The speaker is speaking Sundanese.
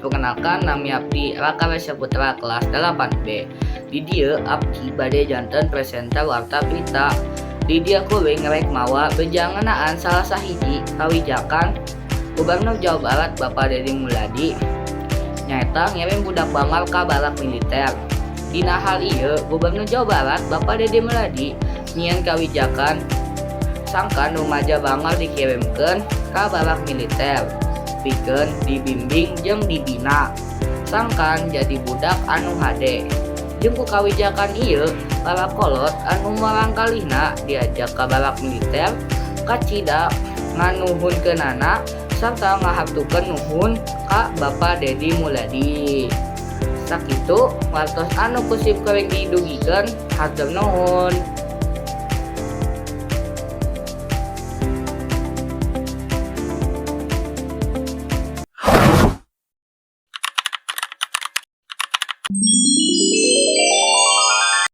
Perkenalkan, nami abdi Raka Resya Putra, kelas 8B. Di dieu abdi bade janten presenter warta berita. Di dieu kuring rek mawa beja ngeunaan salah sahiji kawijakan Gubernur Jawa Barat, Bapak Dedi Mulyadi, nyaeta ngirim budak bangor ka barak militer. Dina hal ieu, Gubernur Jawa Barat Bapak Dedi Mulyadi nyieun kawijakan sangkan rumaja bangor dikirimkeun ka barak militer pikeun dibimbing jeung dibina sangkan jadi budak anu hade. Jeung ku kawijakan ieu, para kolot anu murangkalihna diajak ka barak militer kacida nganuhunkeunana sarta ngahaturkeun nuhun ka Bapak Dedi Mulyadi. Sakitu wartos anu ku sim kuring didugikeun, hatur nuhun.